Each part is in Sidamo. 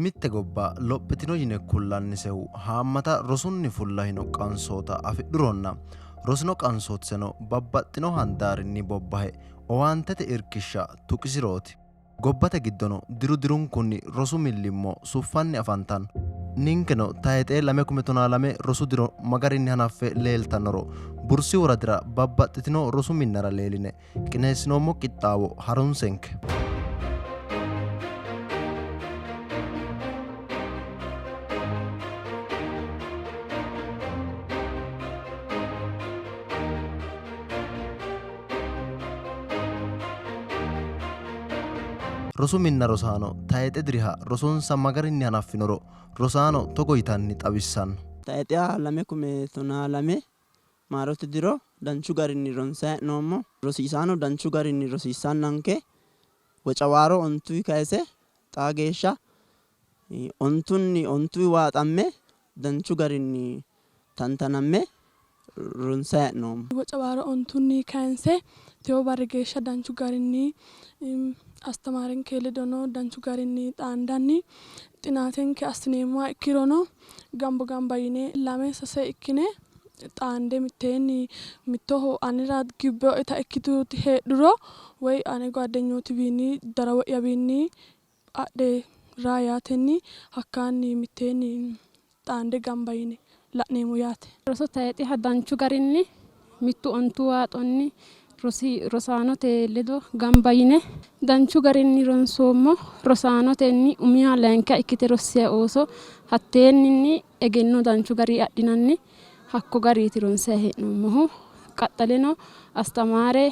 Mitte gobba lophitino yine kullannisehu haammata rosunni fullahino qansoota afidhuronna rosino qansootiseno babbaxxino handaarinni bobbahe owaantete irkishsha tuqisirooti. Gobbate giddono diru dirunkunni rosu millimmo suffanni afantanno. Ninkeno tayxee 2012 rosu diro ma garinni hanaffe leeltannoro Bursi woradira babbaxxitino rosu minnara leeline qineessinoommo qixxaawo harunsenke. Rosu minna rosaano tayxe diriha rosonsa ma garinni hanaffinoro rosaano togo yitanni xawissanno. Tayxeha 2012 maarote diro danchu garinni ronsanni hee'noommo. Rosiisaano danchu garinni rosiissannanke Wocawaaro ontuyi kayise xaa geeshsha ontunni ontuyi waaxamme danchu garinni tantanamme ronsanni hee'noommo. Wocawaaro ontunni kayinse tewo barri geeshsha danchu garinni astamaarenke ledono danchu garinni xaandanni xinaatenke assineemmoha ikkirono gambo gamba yine lame sase ikkine xaande mitteenni mittoho anera gibbinoeta ikkituti heedhuro woy ane gwaaddenyootiwiinni darawo'yawiinni adhe raa yaatenni hakkaanni mitteenni xaande gamba yine la'neemmo yaate. Roso tayxeha danchu garinni mittu ontu waaxonni rosaanote ledo gamba yine danchu garinni ronsoommo. Rosaanotenni umiha layinkiha ikkite rossino ooso hatteenninni egenno danchu garinni adhinanni hakko gariiti ronsanni hee'noommohu. Qaxxaleno astamaare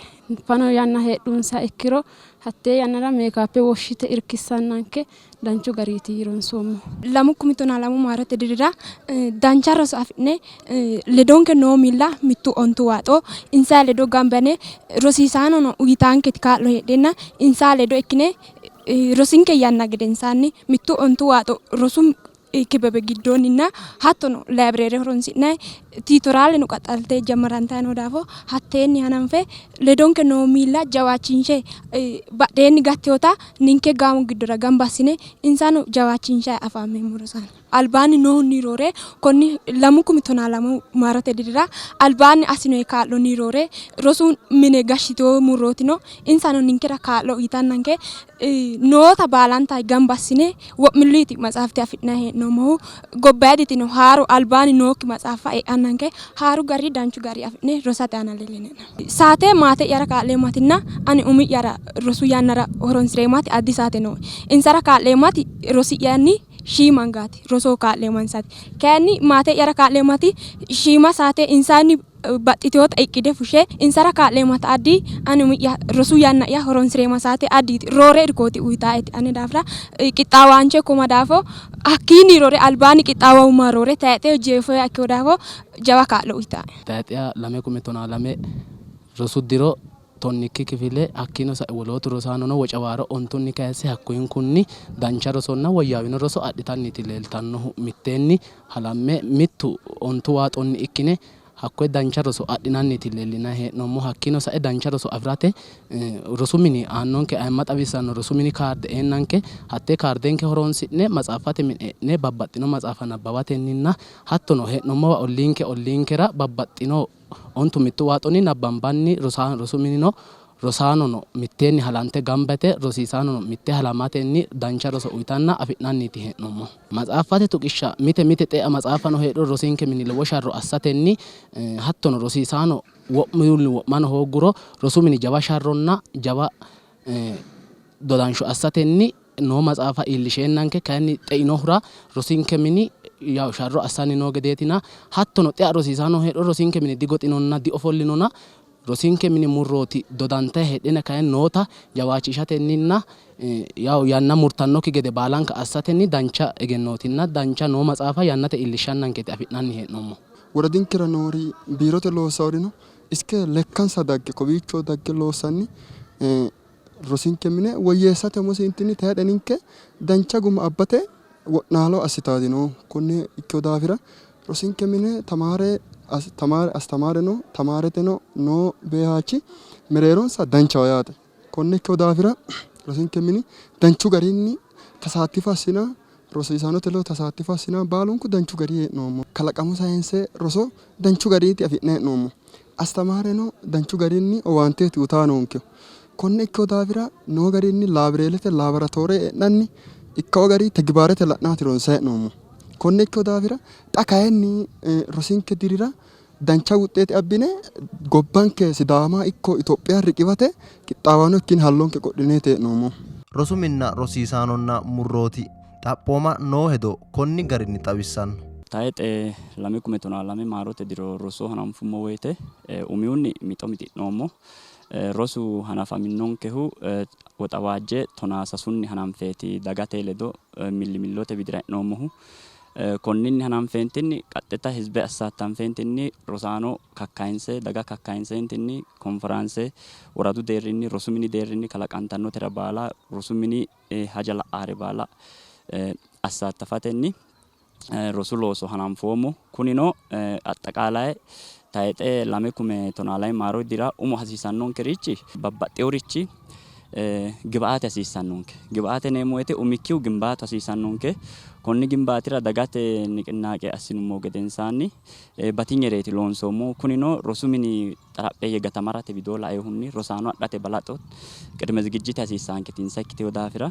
fano yanna heedhunsaha ikkiro hattee yannara meekaappe woshshite irkissannanke danchu gariiti ronsoommohu. 2012 maarote dirira dancha roso afi'ne ledonke noo miilla mittu ontu waaxo insa ledo gamba yine rosiisaanono uyitaanketi kaa'lo heedheenna insa ledo ikkine rosinke yanna gedensaanni mittu ontu waaxo rosu kibebe giddoonninna hattono layibireere horonsi'nanni tiitoraaleno qaxxalte jammarantanni noo daafo hatteenni hananfe ledonke noo miilla jawaachinshe badheenni gattinota ninke gaamo giddora gamba assine insano jawaachinshanni afammeemmo rosaano. Albaanni noohunni roore konni 2012 maarote dirira albaanni assinoyi kaa'lonni roore rosu mine gashshitino murrootino insano ninkera kaa'lo uyitannanke noota baalanta gamba assine wo'milluyti matsaafte afi'nanni hee'noommohu. Gobbayiditino haaru albaanni nookki matsaaffa e'annanke haaru gari danchu gari afi'ne rosate aana leellineemmo. Saate maate'yara kaa'leemmatinna ani umi'yara rosu yannara horonsi'reemmati addi saate nooe. Insara kaa'leemmati rosi'yanni shiima angaati rosoho kaa'leemmansati. Kayinni maate'yara kaa'leemmati shiima saate insanni baxxitinota iqqide fushshe insara kaa'leemmata addi ani umi'ya rosu yanna'ya horonsi'reemma saate addiiti roore irkooti uyitaaeti ane daafira qixxaawaancho ikkoomma daafo hakkiinni roore albaanni qixxaawumma roore tayixe jeefoya ikkino daafo jawa kaa'lo uyitaae. Tayixeha 2012 rosu diro tonnikki kifile hakkiino sa'e wolootu rosaanono Wocawaaro ontunni kayisse hakkuyinkunni dancha rosonna woyyaawino roso adhitanniiti leeltannohu. Mitteenni halamme mittu ontu waaxonni ikkine hakkoye dancha roso adhinanniiti leellinanni hee'noommohu. Hakkiino sae dancha roso afi'rate rosu mini aannonke ayimma xawissanno rosu mini kaarde eennanke hattee kaardenke horoonsi'ne matsaaffate mine e'ne babbaxxino matsaafa nabbawatenninna hattono hee'noommowa olliinke olliinkera babbaxxino Ontu mittu waaxonni nabbambanni rosu minino rosaanono mitteenni halante gamba yite rosiisaanono mitte halamatenni dancha roso uyitanna afi'nanniiti hee'noommohu. Maxaaffate tuqishsha mite mite xe'a maxaaffano heedhuro rosinke mini lowo sharro assatenni hattono rosiisaano wo'munni wo'mano hoogguro rosu mini jawa sharronna jawa dodansho assatenni noo maxaafa iillisheennanke kayinni xeinohura rosinke mini yaw sharro assanni noo gedeetina hattono xea rosiisaano heedhuro rosinke mini digoxinonna diofollinona rosinke mini murrooti dodantayi heedheenna kayinni noota jawaachishatenninna yaw yanna murtannokki gede baalanka assatenni dancha egennootinna dancha noo maxaafa yannate iillishshannankeeti afi'nanni hee'noommohu. Woradinkera noori biirote loossaorino iske lekkansa dagge kowiicho dagge loossanni rosinke mine woyyeessate umosi intinni tayxe ninke dancha guma abbate wo'naalo assitaati noohu. Konne ikkino daafira rosinke mine tamaare astamaareno tamaareteno noo beehaachi mereeronsa danchaho yaate. Konne ikkino daafira rosinke mini danchu garinni tasaattifo assinanni rosiisaanote ledo tasaattifo assinanni baalunku danchu garinni hee'noommo. Kalaqamu sayinse roso danchu garinniiti afi'nanni hee'noommohu. Astamaareno danchu garinni owaanteeti uyitanni noonkehu. Konne ikkino daafira noo garinni laabireelete laaboratoore e'nanni ikkino garinni tegibaarete la'naati ronsanni hee'noommohu. Konne ikkino daafira xa kayinni rosinke dirira dancha wuxxeete abbine gobbanke Sidaama ikko Itophiya riqiwate qixxaawaano ikkine hallonke qodhineeti hee'noommohu. Rosu minna rosiisaanonna murrooti xaphooma noo hedo konni garinni xawissanno. Tayixe 2012 maarote diro roso hananfummo woyte umihunni mixo mixi'noommo. Rosu hanafaminonkehu Woxawaajje tonaa sasunni hananfeeti dagate ledo millimillote widira e'noommohu. Konninni hananfeentinni qaxxita hizbe assaattanfeentinni rosaano kakkayinse daga kakkayinseentinni konforaanse woradu deerrinni rosu mini deerrinni kalaqantannotera baala rosu mini haja la'aare baala assaattafatenni rosu looso hananfoommo. Kunino axxaqaalaye tayixe 2012 maaro dira umo hasiisannonkerichi babbaxxeworichi gibaate hasiissannonke. Gibaate yineemmo woyte umikkihu gimbaatu hasiisannonke. Konni gimbaatira dagate niqinaaqe assinummo gedensaanni batinyereeti loonsoommohu. Kunino rosu mini xarapheeyye gatamarate widoo lainohunni rosaano adhate balaxo qidime zigijjite hasiissaanketi insa ikkitino daafira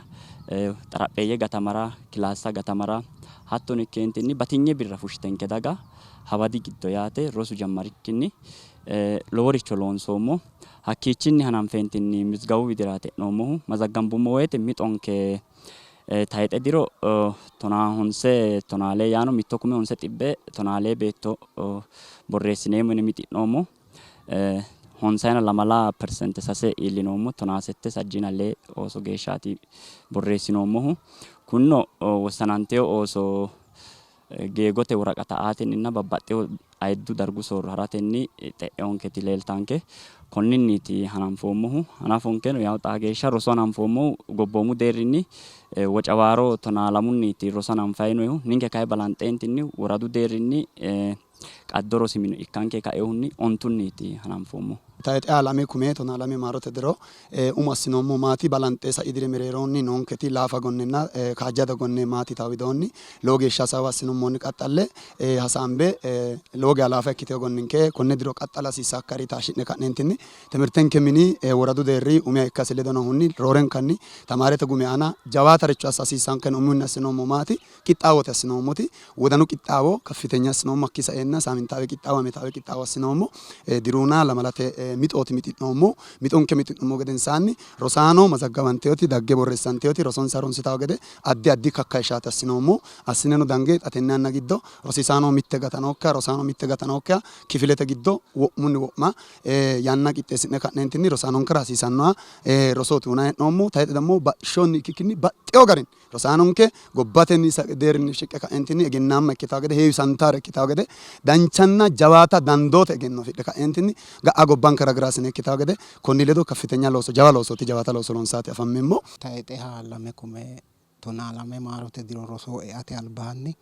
xarapheeyye gatamara, kilaassa gatamara hattono ikkeentinni batinye birra fushshitenke daga hawadi giddo yaate rosu jammarikkinni loworicho loonsoommo. Hakkiichinni hananfeentinni mizgawu widiraati e'noommohu. Mazaggambummo woyte mixonke tayixe diro tonaa honse tonaa lee yaano mitto kume honse xibbe tonaa lee beetto borreessineemmo yine mixi'noommo. Honsayina lamala perisente sase iillinoommo. Tonaa sette sajjiina lee ooso geeshshaati borreessinoommohu. Kunino wossanantino ooso geegote woraqata aatenninna babbaxxewo ayiddu dargu soorro haratenni xe'eonketi leeltanke. Konninniiti hananfoommohu. Hanafonkeno yawo xaa geeshsha roso hananfoommohu gobboomu deerrinni Wocawaaro tonaa lamunniiti roso hananfayi noohu. Ninke kayi balanxeentinni woradu deerrinni qaddo rosi mine ikkanke kainohunni ontunniiti hananfoommohu. Tayxeha lame kume tonaa lame maarote diro umo assinoommohu maati? Balanxe sai diri mereeroonni noonketi laafa gonnenna kaajjado gonne maati yitanno widoonni lowo geeshsha hasaawa assinummoonni qaxxalle hasaambe lowo geya laafa ikkitino gonninke konne diro qaxxala hasiissaakkari taashshi'ne ka'neentinni timirtenke mini woradu deerri umiha ikkasi ledo noohunni roorenkanni tamaarete gumi aana jawaataricho assa hasiissaankenna umihunni assinoommohu maati? Qixxaawote assinoommoti wodanu qixxaawo kaffitenya assinoommo. Hakkii saeenna saamintaawe qixxaawo, ametaawe qixxaawo assinoommo. Diruna lamalate mixooti mixi'noommohu. Mixonke mixi'nummo gedensaanni rosaano mazaggawanteoti dagge borreessanteoti rosonsa harunsitawo gede addi addi kakkayishshaati assinoommohu. Assineno dange xa tenne yanna giddo rosiisaano mitte gata nookkiha, rosaano mitte gata nookkiha kifilete giddo wo'munni wo'ma yanna qixxeessi'ne ka'neentinni rosaanonkera hasiisannoha rosooti uyinanni hee'noommohu. Tayixe dammo badhishshonni ikkikkinni baxxewo garinni Rosaanonke gobbatenni deerrinni shiqqe ka'eentinni egennaamma ikkitanno gede, heewisantaare ikkitanno gede, danchanna jawaata dandoote egenno afidhe ka'eentinni ga'a gobbanke ragiraasine ikkitanno gede konni ledo kaffitenya looso jawa loosooti, jawaata looso loonsaati afammeemmo. Tayxeha 2012 maarote diro rosoho eate albaanni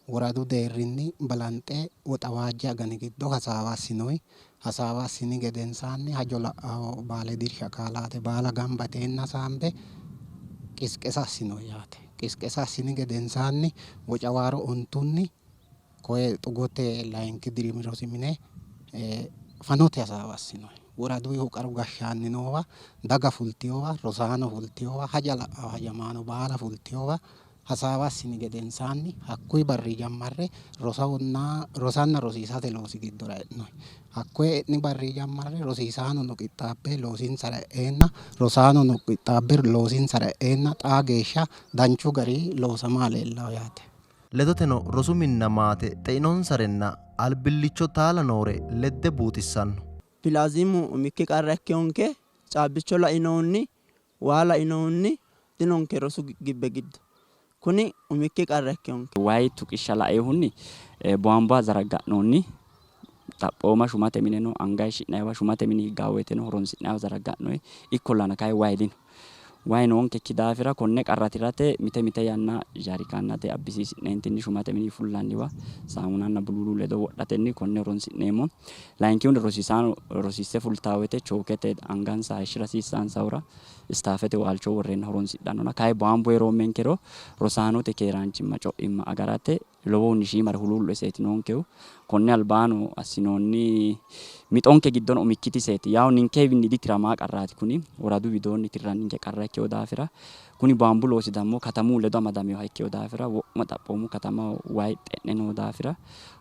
woradu deerrinni balanxe Woxawaajje agani giddo hasaawa assinoonni. Hasaawa assini gedensaanni hajo la'anno baaledirsha akaalaate baala gamba yiteenna hasaambe qisqesa assinoonni yaate. Qisqesa assini gedensaanni Wocawaaro ontunni koye Xugote layinki dirimi rosi mine fanote hasaawa assinoonni. Woraduyihu qaru gashshaanni noowa, daga fultinowa, rosaano fultinowa, haja la'anno hajamaano baala fultinowa Hasaawa assini gedensaanni hakkuyi barri jammarre rosonna rosanna rosiisate loosi giddora e'noyi. Hakkoye e'ni barri jammarre rosiisaanono qixxaabbe loosinsara e'eenna rosaanono qixxaabbe loosinsara e'eenna xaa geeshsha danchu garinni loosamayi leellawo yaate. Ledoteno rosu minna maate xeinonsarenna albillicho taala noore ledde buuxissanno. Pilaazimu umikki qarra ikkinonke, caabbicho lainohunni Waa lainohunni dinonke rosu gibbe giddo. Kuni umikki qarra ikkinonke. Wayi tuqishsha lainohunni boambuwa zaraga'noonni. Xaphooma shumate mine no, anga hayishshi'nanniwa, shumate mini higganno woyteno horonsi'nanniwa zaraga'noonni. Ikkollana kayinni wayi dino. Wayi noonkekki daafira konne qarra tirate mite mite yanna jaarikaannate abbisiisi'neentinni shumate mini fullanniwa saamunanna buluulu ledo wodhatenni konne horonsi'neemmo. Layinkihunni rosiisaano rosiisse fultaa woyte chookete angansa hayishshira hasiissaansahura istaafete waalcho worreenna horonsidhannona. Kayi baambu heeroommenkero rosaanote keeraanchimma co'imma agarate lowohunni shiimare huluullo iseeti noonkehu. Konni albaano assinoonni mixonke giddono umikkiti iseeti. Yawo ninkewiinni ditiramaa qarraati kuni woradu widoonni tirranninke qarra ikkewo daafira kuni baambu loosi dammo katamu ledo amadaminoha ikkewo daafira wo'ma xaphoomu katamaho wayi xe'ne noo daafira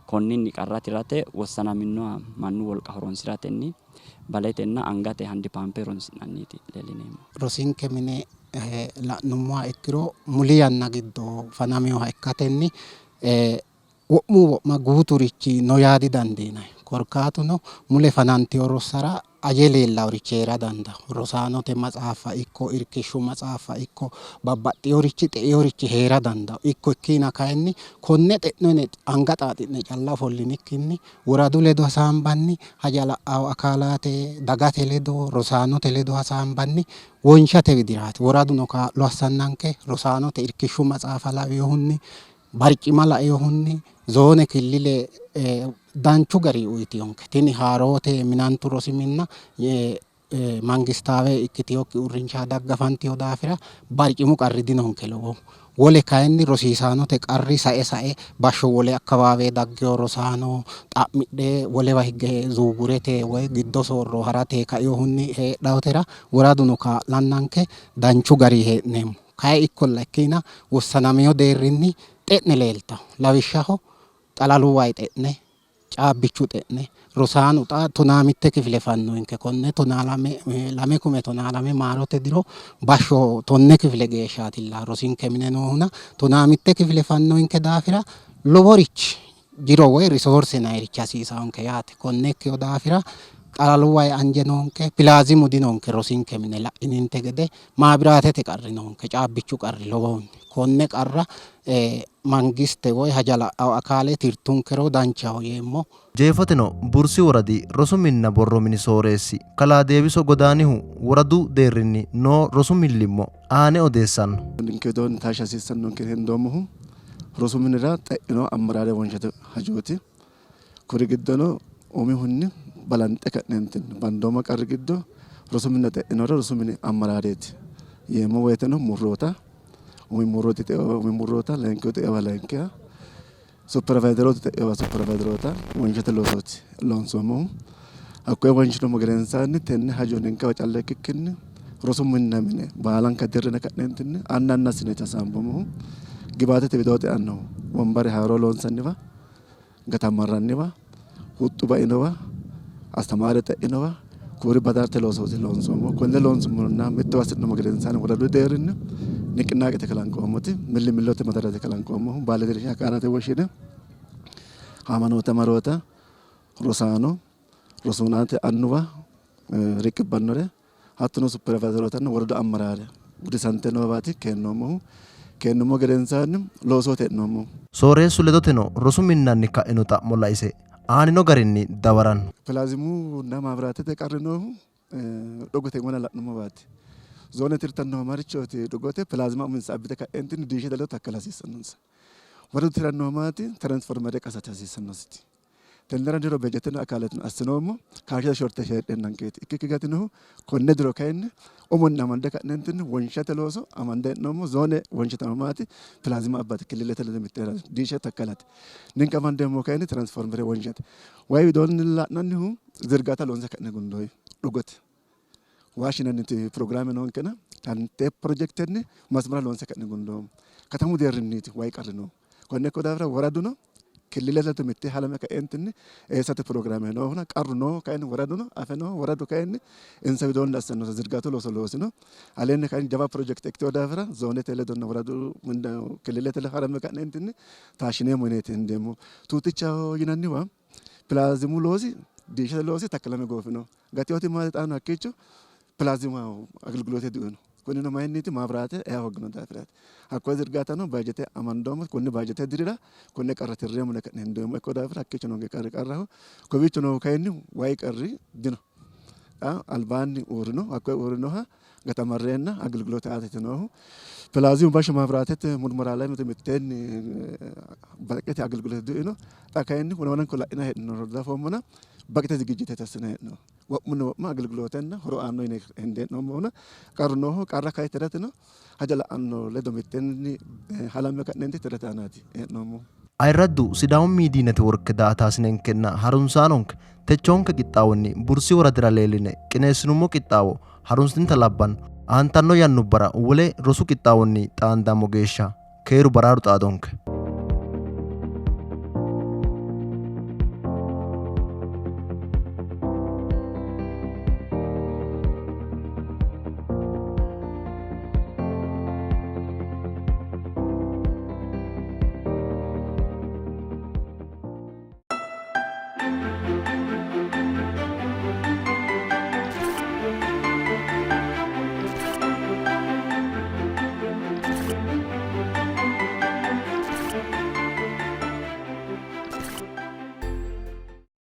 konninni qarra tirate wossanaminnoha mannu wolqa horonsi'ratenni baletenna angate handi paampe horonsi'nanniiti leellineemmo. Rosinke mine la'nummoha ikkiro muli yanna giddo fanaminoha ikkatenni wo'mu wo'ma guuturichi no yaa didandiinanni. Korkaatuno mule fanantino rossara aje leellaworichi heera dandawo. Rosaanote maxaaffa ikko irkishshu maxaaffa ikko babbaxxinorichi xe'inorichi heera dandawo. Ikko ikkiina kayinni konne xe'no yine anga xaaxi'ne calla ofollinikkinni woradu ledo hasaambanni haja la'awo akalaate dagate ledo rosaanote ledo hasaambanni wonshate widiraati. Woraduno kaa'lo assannanke rosaanote irkishshu maxaafa lawinohunni barcima lainohunni zoone killile danchu gari uyitinonke. Tini haaroote minantu rosi minna mangistaawe ikkitinokki uurrinsha daggafantino daafira barcimu qarri dinonke lowohu. Wole kayinni rosiisaanote qarri sae sae bashsho wole akkawaawe daggino rosaano xa'midhe wolewa higge zuugurete woy giddo soorro harate kainohunni heedhawotera woraduno kaa'lannanke danchu gari hee'neemmo. Kayi ikkolla ikkiina wossanamino deerrinni xe'ne leeltawo. Lawishshaho xalalu wayi xe'ne, caabbichu xe'ne, rosaano xa 15 kifile fannoyinke konne 2012 maarote diro bashsho 10 kifile geeshshaatilla rosinke mine noohuna 11 kifile fannoyinke daafira loworichi jiro woy risoorse yinayirichi hasiisawonke yaate. Konne ikkewo daafira xalalu wayi anje noonke, pilaazimu dinonke rosinke mine la'ininte gede maabiraatete qarri noonke, caabbichu qarri lowohunni. Konne qarra mangiste woy haja la'awo akaale tirtunkero danchaho yeemmo. Jeefoteno Bursi woradi rosu minna borro mini sooreessi kalaa Deebiso Godaanihu woradu deerrinni noo rosu millimmo aane odeessanno. Ninke widoonni taashsha hasiissannonke yine hendoommohu rosu minira xe'ino ammaraare wonshate hajooti. Kuri giddono umihunni balanxe ka'neentinni bandoommo qarri giddo rosu minna xe'inore rosu mini ammaraareeti yeemmo woyteno murroota umi murrooti xe'ewa umi murroota layinkihu xe'ewa layinkiha suppervayizerootu xe'ewa suppervayzeroota wonshate loosooti loonsoommohu. Hakkoye wonshinummo gedensaanni tenne hajo ninkewa calla ikkikkinni rosu minna mine baalanka dirrine ka'neentinni anna anna assineeti hasaamboommohu. Gibaatete widoo xeannohu wombare haaroo loonsanniwa gatamarranniwa, huxxu bainowa, astamaare xe'inowa kuri badarte loosooti loonsoommo. Konne loonsummoronna mittowa assi'nummo gedensaanni woradu deerrinni niqinaaqete kalanqoommoti millimillote madarate kalanqoommohu baaledirsha akaalate woshshine haamanoota maroota rosaano rosuunate annuwa riqibbannore hattono suppervayzerootanna woradu ammaraare gudisante noowaati keennoommohu. Keennummo gedensaanni loosoho e'noommohu. Sooreessu ledoteno rosu minnanni ka'ino xa'mo laise aanino garinni dawaranno. Pilaazimunna maabiraatete qarri noohu dhogote wona la'nummowaati. Zoone tirtannohu marichooti? Dhogote pilaazima uminsa abbite ka'eentinni diishete ledo takkala hasiissannonsa. Woradu tirannohu maati? Tiraansformere qasate hasiissannositi. Tennera diro bejeteno akaaleteno assinoommo kaashshate shorte heedheennankeeti ikkikki gatinohu. Konne diro kayinni umonni amande ka'neentinni wonshate looso amande hee'noommo. Zoone wonshitanno maati pilaazima abbate killilete ledo mittee diishe takkalate. Ninke amandeemmo kayinni tiraansformere wonshate. Wayi widoonni la'nannihu zirgata loonse ka'ne gundoyi dhugote. Waa shinanniti pirogiraame noonkena tante pirojektenni masmara loonse ka'ne gundoommo. Katamu deerrinniiti wayi qarri noohu. Konne ikkino daafira woraduno killilete ledo mittee halame kaeentinni eessate pirogiraame noohuna qarru noo kayinni woraduno afe noo woradu kayinni insa widoonni assannota zirgatu looso loosino. Aleenni kayinni jawa pirojekte ikkitino daafira zoonete ledonna woradu killilete ledo halame ka'neentinni taashshineemmo yineeti hendeemmohu. Tuutichaho yinanniwa pilaazimu loosi diishete loosi takkalame goofino. Gateewoti maate xaano hakkiicho pilaazimaho agelgiloote diuyino. Kunino mayinniiti maabiraate ea hooggino daafiraati. Hakkoye zirgaatano bajete amandoommo konni bajete dirira konne qarra tirreemmo yine ka'ne hendoommo. Ikkino daafira hakkiicho noonke qarri qarraho. Kowiicho noohu kayinni wayi qarri dino. Xa albaanni uurrino hakkoye uurrinoha gatamarreenna agelgilote aatete noohu. Pilaazimu bashsho maabiraatete murmara lay mitteenni balaqqete agelgilote du'ino. Xa kayinni wona wonanko la'inanni hee'noonniro dafoommona baqete zigijjiteeti assine hee'noonni. Wo'munni wo'ma agelgilootenna horo aanno yine hende hee'noommohuna qarru nooho qarra kayi tirateno haja la'anno ledo mitteenni halamme ka'neenti tirate aanaati hee'noommohu. Ayirraddu Sidaamu Miidiyi Netiworke daa''ataasinenkenna harunsaanonke techoonke qixxaawonni Bursi woradira leelline qineessinummo qixxaawo harunsitinota labbanno. Aantanno yannubbara wole rosu qixxaawonni xaandammo geeshsha keeru baraaru xaadonke.